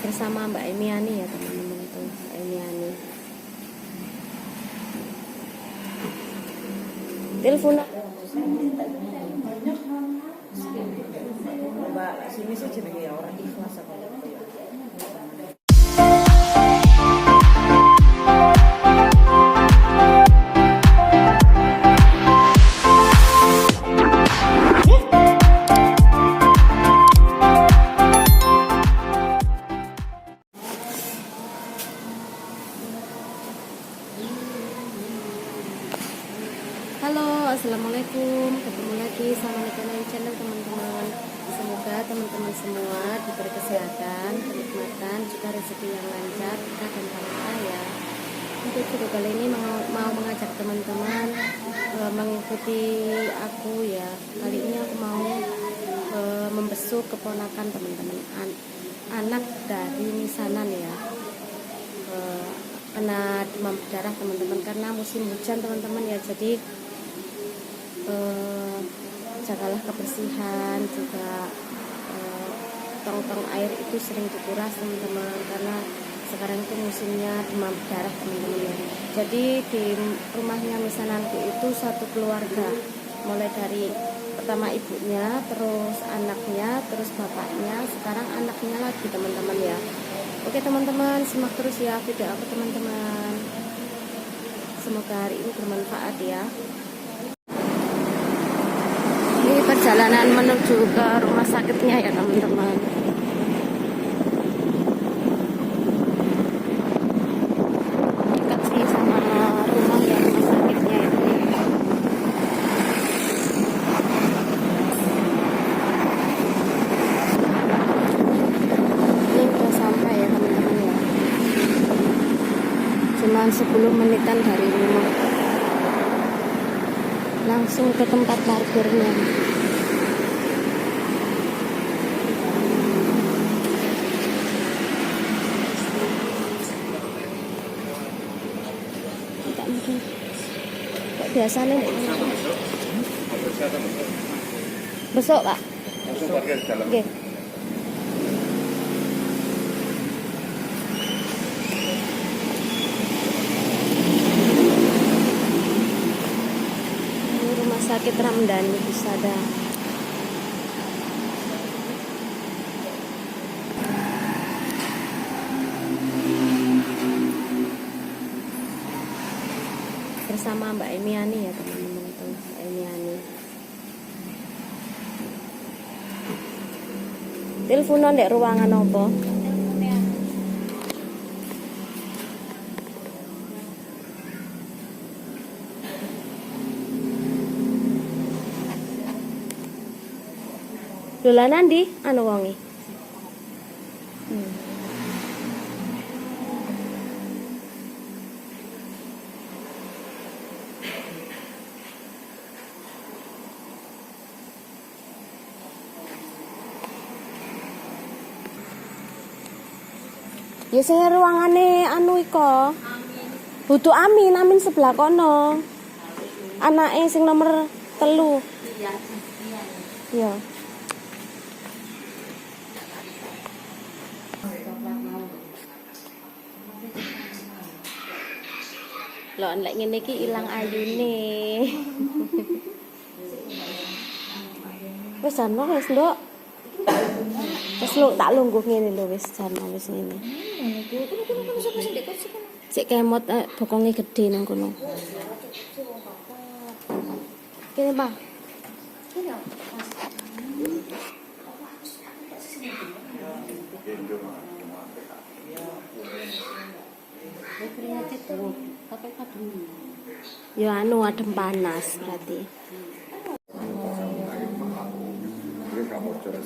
Bersama Mbak Emiani ya teman-teman, itu Mbak Emiani. Telepon. Mbak sini sih jenenge ya orang ikhlas apa ya. Halo, assalamualaikum. Ketemu lagi sama Nikolai Channel teman-teman. Semoga teman-teman semua diberi kesehatan, kenikmatan, juga rezeki yang lancar, berkah dan barokah ya. Untuk video kali ini mau mengajak teman-teman mengikuti aku ya. Kali ini aku mau membesuk keponakan teman-teman, anak dari misanan ya. Kena demam berdarah teman-teman, karena musim hujan teman-teman ya. Jadi jagalah kebersihan juga, tong-tong air itu sering dikuras teman-teman, karena sekarang itu musimnya demam berdarah teman-teman ya. Jadi di rumahnya misananku itu satu keluarga, mulai dari pertama ibunya, terus anaknya, terus bapaknya, sekarang anaknya lagi teman-teman ya. Oke teman-teman, simak terus ya video aku teman-teman. Semoga hari ini bermanfaat ya. Ini perjalanan menuju ke rumah sakitnya ya teman-teman. Dekat sih sama rumah ya rumah sakitnya itu. Ini udah sampai ya teman-teman ya. Cuman 10 menitan dari rumah. Langsung ke tempat parkirnya. Tak mungkin. Kok biasanya nek besok, Pak? Langsung parkir di dalam. Oke. Ini rumah sakit Ramdhani Husada. Bersama Mbak Emiani ya teman-teman, itu Mbak Emiani. Teleponan dek ruangan apa? Lho lah nandi anu wonge? Ya sing ruangane anu iko. Butuh Amin, Amin sebelah kono. Anake sing nomor 3. Iya. Lho lek ngene iki ilang ayune. Wis jarno wis, Nduk. Wis lu tak lungguh ngene lho, wis jarno wis ngene. Sik kemot, bokonge gede nang kono. Kene, Pak. Gendong, cuma Keringetnya tuh, tapi kadung. Ya anu adem panas berarti. Ini gak bocor.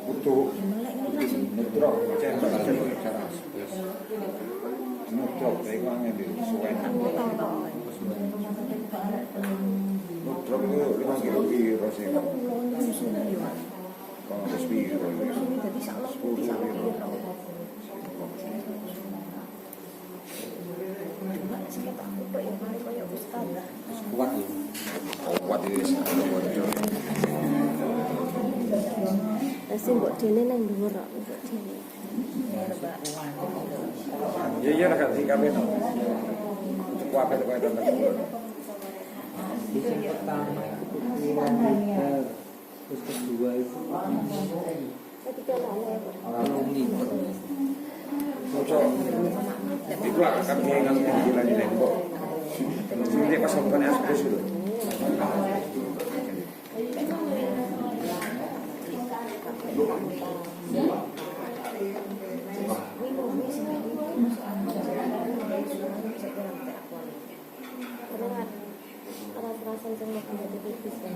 Butuh ngedrop, cara ngedrop, iku angel di suwen. Ngedrop. itu 5 kilo piro sih? Ya Allah, nyusui yo. Terus piro ya? Nyusui dadi sak lok putih sak lok piro. Cuma sing ketok aku tok ya paling koyo ustaz. Kuat ya. Kuat iki sak bocor. Lah sing mbok dene nang dhuwur kok mbok dene. Iya iya lah gak kabeh no. Cukup apa kok itu nang. Yang pertama itu 2 liter, terus kedua itu Ketiga mana ya, Pak? 3 liter. Bocor. Iku lah kan kayak nang pinggiran ini kok. Sini pas bukan asbes itu. Karena ras-rasan sing mau dadi pipis kan.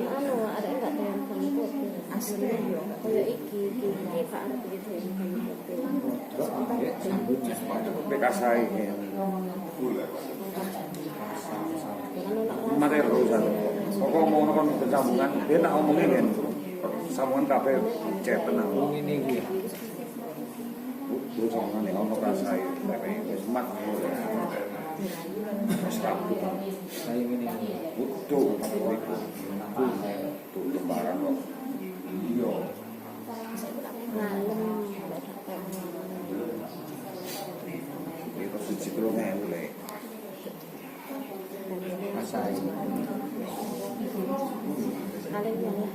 Anu, arek enggak doyan banyu putih. Asli yo. Kaya iki iki iki Pak arep iki doyan banyu putih. PKS iki. Ya kan ono rasa. Mate urusan. Pokok ngomong kon bersambungan, dia nak ngomongin kan. Sambungan kabeh ceten aku. Wong ini gue. Terus sambungan ya ono rasai, tapi wis mat ngono ya. Wis kabut. Saya ini. Utuh iku. Tuh lembaran kok. Iya. Ngalem gak Itu siji 3.000 lek. Rasai. Paling malah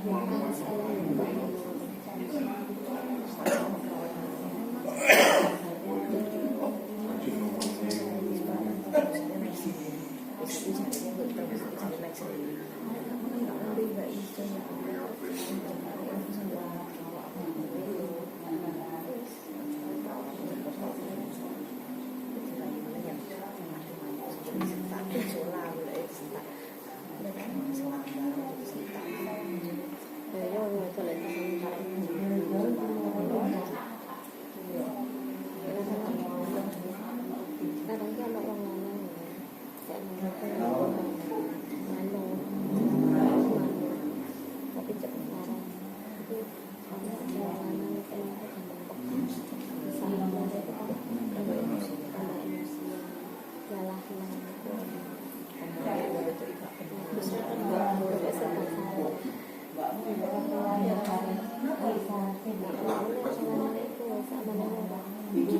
ya wong itu lek sementara. Kadang ki ono wong lanang ya. Kayak ngono anu. Tapi cepet marah. Itu ono wong lanang itu gampang peka. Misalnya itu kan tambah emosi, tambah emosi. Yalah nah itu. Terus pokoknya serba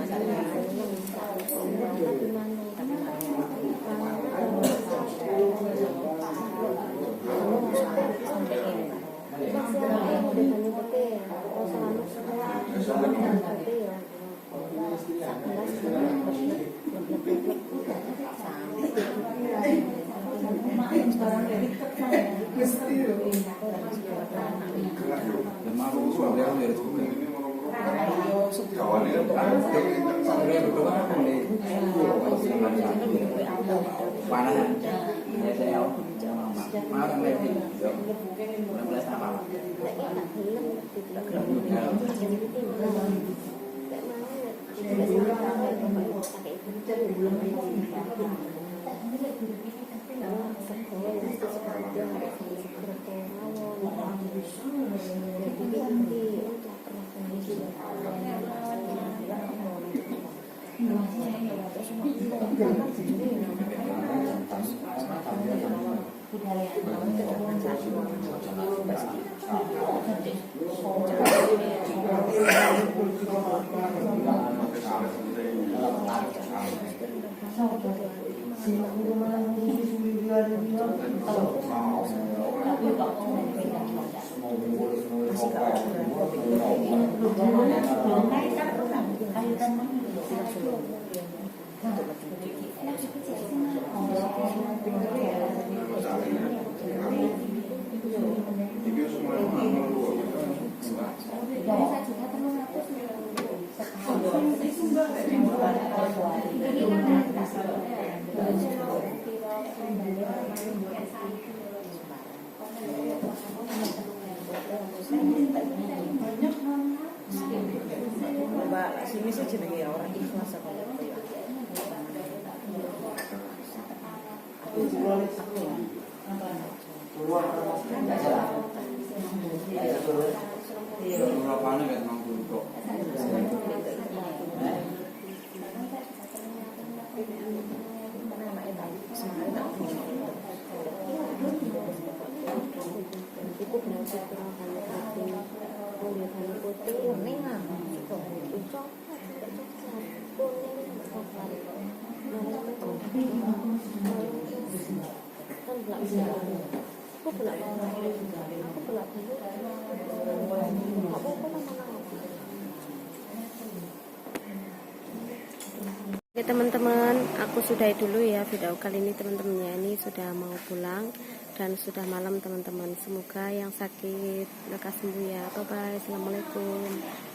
salah. jenenge ya orang ikhlas apa ya apa ya. Aku ya. Berapane mek nang kok. Iku berarti kurang banyu putih. Oh ya, banyu putih. Kuning ah. Coklat, sampai coklat, kuning sampai coklat. Kan belak belak. Aku belak balik. Aku belak balik. Gak apa-apa lah. Oke teman-teman, aku sudahi dulu ya video kali ini teman-temannya. Ini sudah mau pulang dan sudah malam teman-teman. Semoga yang sakit lekas sembuh ya. Bye bye. Assalamualaikum.